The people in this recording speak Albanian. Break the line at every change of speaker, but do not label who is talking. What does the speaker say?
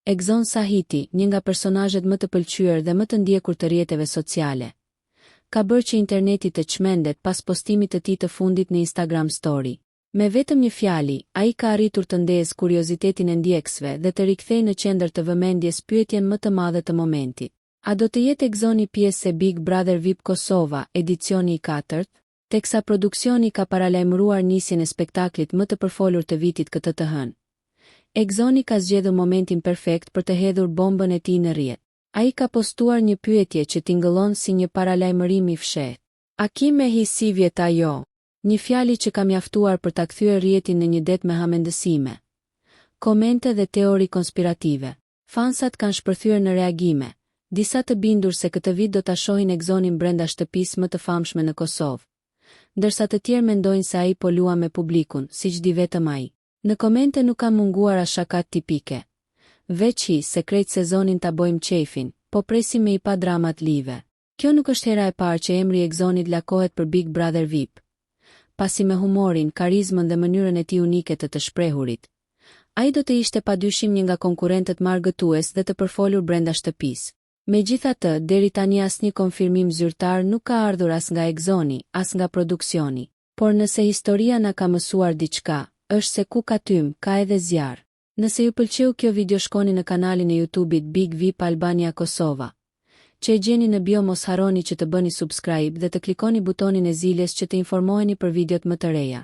Egzon Sahiti, një nga personazhet më të pëlqyer dhe më të ndjekur të rrjeteve sociale, ka bërë që interneti të çmendet pas postimit të tij të fundit në Instagram Story. Me vetëm një fjali, ai ka arritur të ndezë kuriozitetin e ndjekësve dhe të rikthejë në qendër të vëmendjes pyetjen më të madhe të momentit. A do të jetë Egzoni pjesë e Big Brother VIP Kosova, edicioni i katërt? Teksa produksioni ka paralajmëruar nisjen e spektaklit më të përfolur të vitit këtë të hënë, Egzoni ka zgjedhur momentin perfekt për të hedhur bombën e tij në rrjet. Ai ka postuar një pyetje që tingëllon si një paralajmërim i fshehtë. A ki me hi sivjet a jo? Një fjali që ka mjaftuar për ta kthyer rrjetin në një det me hamendësime, komente dhe teori konspirative. Fansat kanë shpërthyer në reagime, disa të bindur se këtë vit do ta shohin Egzonin brenda shtëpisë më të famshme në Kosovë, ndërsa të tjerë mendojnë se ai po luan me publikun, siç di vetëm ai. Në komente nuk kanë munguar as shakatë tipike. Veç hi, se krejt sezonin ta bojmë qejfin, po presim me i pa dramat live. Kjo nuk është hera e parë që emri i Egzonit lakohet për Big Brother VIP. Pasi me humorin, karizmën dhe mënyrën e tij unike të të shprehurit, ai do të ishte padyshim një nga konkurrentët më argëtues dhe të përfolur brenda shtëpisë. Megjithatë, deri tani asnjë konfirmim zyrtar nuk ka ardhur as nga Egzoni, as nga produksioni. Por nëse historia na ka mësuar diçka, është se ku ka tym, ka edhe zjarr. Nëse ju pëlqeu kjo video shkoni në kanalin e YouTube-it Big VIP Albania Kosova, që e gjeni në bio mos harroni që të bëni subscribe dhe të klikoni butonin e ziles që të informoheni për videot më të reja.